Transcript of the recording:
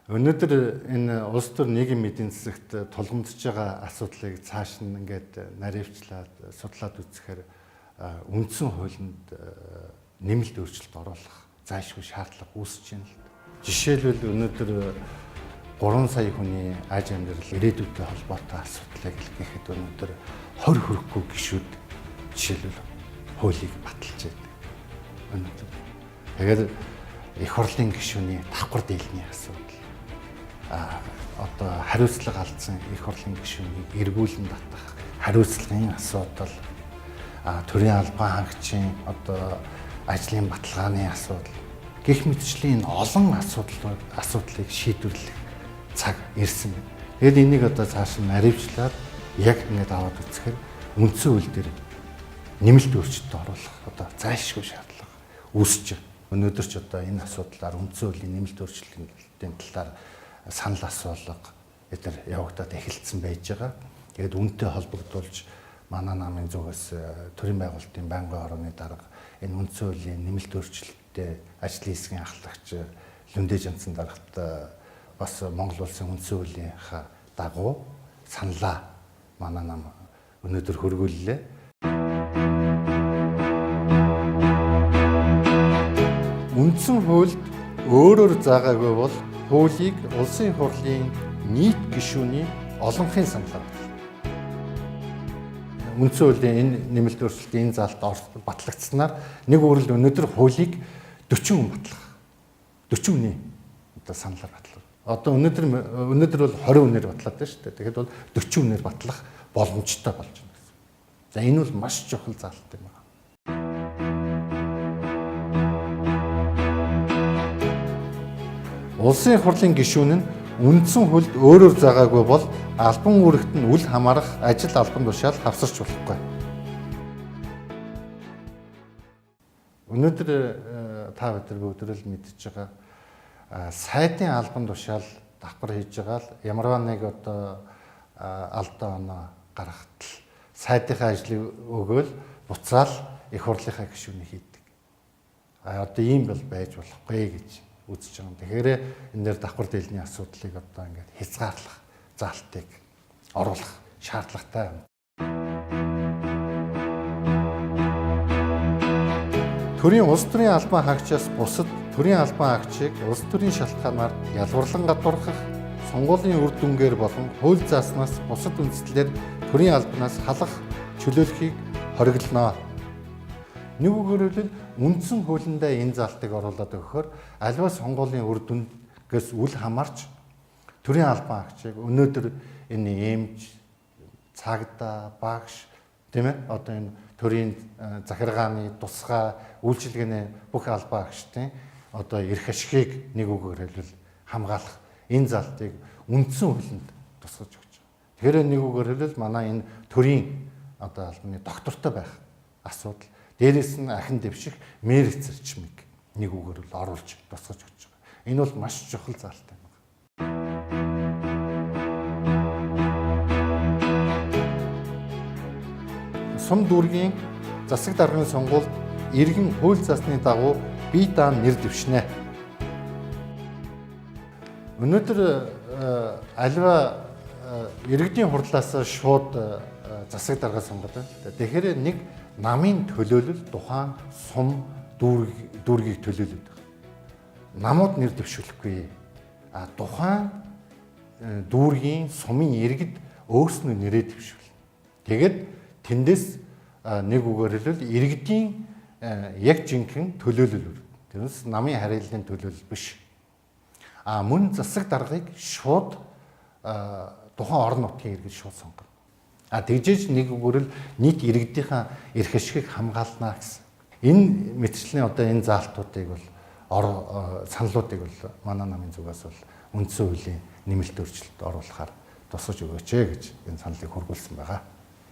Өнөөдөр энэ улс төр нийгэм эдийн засагт тулгамдж байгаа асуудлыг цааш нь ингээд наривчлаад судлаад үзэхээр үндсэн хуулинд нэмэлт өөрчлөлт оруулах зайлшгүй шаардлага үүсэж байна л. Жишээлбэл өнөөдөр 3 сая хүний аж амьдрал ирээдүйтэй холбоотой асуудлыг гэхэд өнөөдөр 20 хүрэхгүй гишүүд жишээлбэл хуулийг баталж байдаг. Өнөөдөр. Тэгэхээр их хурлын гишүүний давхар дийлний асуудал. Одоо хариуцлага алдсан их хурлын гишүүнийг эргүүлэн татах хариуцлагын асуудал, төрийн албан хангачийн одоо ажлын баталгааны асуудал гэх мэтчлийн олон асуудлыг шийдвэрлэх цаг ирсэн байна. Тэгээд энийг одоо цааш нь наривчлаад яг ингээд аваад үзэхээр үндсэн хууль дээр нэмэлт өөрчлөлт оруулах одоо зайлшгүй шаардлага үүсэж байна. Өнөөдөр ч одоо энэ асуудлаар үндсэн хуулийн нэмэлт өөрчлөлтийн талаар санал асуулга эдгээр явагдаад эхэлсэн байж байгаа. Тэгээд үнэтэй холбогдуулж манай намын зүгээс төрийн байгуулалтын байнгын хорооны дарга энэ үндсэн хуулийн нэмэлт өөрчлөлттэй ажлын хэсгийн ахлагч Лүндэ Жанцсан даргат бас Монгол улсын үндсэн хуулийнхаа дагуу саналаа манай нам өнөөдөр хөргүүллээ. Үндсэн хуульд өөрөөр заагаагүй бол хуулийг улсын хурлын нийт гишүүний олонхын саналаар батлана. Үндсэн хуулийн энэ нэмэлт өөрчлөлтийн энэ заалт батлагдсанаар нэг өөрөлд өнөөдөр хуулийг 40 хүн батлах. 40 хүний одоо саналаар батлах. Одоо өнөөдөр бол 20 хүнээр батлаад байна шүү дээ. Тэгэхэд бол 40 хүнээр батлах боломжтой болж байна гэсэн. За энэ бол маш чухал заалт юм байна. Улсын хурлын гишүүн нь үндсэн хуульд өөрөөр заагаагүй бол албан үүрэгт нь үл хамаарах ажил албан тушаал хавсарч болохгүй. Өнөөдөр та бид нар бүгд л мэдж байгаа сайдын албан тушаал давхар хийж байгаа л ямарваа нэг одоо алдаа оноо гаргахад л сайдынхаа ажлыг өгөөл буцаал их хурлынхаа гишүүний хийдэг. Одоо ийм бол байж болохгүй гэж үзэж байгаа юм. Тэгэхээр энэ дээр давхар дийлний асуудлыг одоо ингээд хязгаарлах заалтыг оруулах шаардлагатай юм. Төрийн улс төрийн албан хаагчаас бусад төрийн албан хаагчийг улс төрийн шалтгаанаар ялварлан гадуурхах, сонгуулийн үр дүнгээр болон хууль зааснаас бусад үндслээр төрийн албанаас халах, чөлөөлөхийг хориглоно. Нэг үгээр хэлбэл үндсэн хуулиндаа энэ заалтыг оруулаад өгөхөөр аливаа сонгуулийн үр дүнгээс үл хамаарч төрийн албан хаагчийг өнөөдөр энэ эмч, цагдаа, багш тийм ээ одоо энэ төрийн захиргааны тусгай үйлчилгээний бүх албан хаагчдын одоо эрх ашигыг нэг үгээр хэлбэл хамгаалах энэ заалтыг үндсэн хуулинд тусгаж өгч байгаа. Тэгэхээр нэг үгээр хэлбэл манай энэ төрийн одоо албаны доктортой байх асуудал. Дээрээс нь ахин дэвших мерит зарчмыг нэг үгээр л оруулж тусгаж өгч байгаа. Энэ бол маш чухал заалт юм байна. Сум дүүргийн засаг даргын сонгуульд иргэн хууль заасны дагуу бие даан нэр дэвшнэ. Өнөөдөр аливаа иргэдийн хурлаас шууд засаг даргаа сонгоод байна. Тэгэхээр нэг намын төлөөлөл тухайн сум дүүргийг төлөөлөд байгаа. Намууд нэр дэвшүүлэхгүй. А тухайн дүүргийн сумын иргэд өөрснөө нэрээ дэвшүүлнэ. Тэгээд тэндээс нэг үгээр хэлбэл иргэдийн яг жинхэнэ төлөөлөл. Тэрнээс намын харьяаллын төлөөлөл биш. А мөн засаг даргаыг шууд тухайн орон нутгийн иргэд шууд сонгоно. А тэгжээж нэг үгээр л нийт иргэдийнхаа эрх ашигыг хамгаална гэсэн. Энэ мэтчлийн одоо энэ заалтуудыг бол саналуудыг бол манай намын зүгээс бол үндсэн хуулийн нэмэлт өөрчлөлт оруулахаар тусгаж өгөөч гэж энэ саналыг хөргүүлсэн байгаа.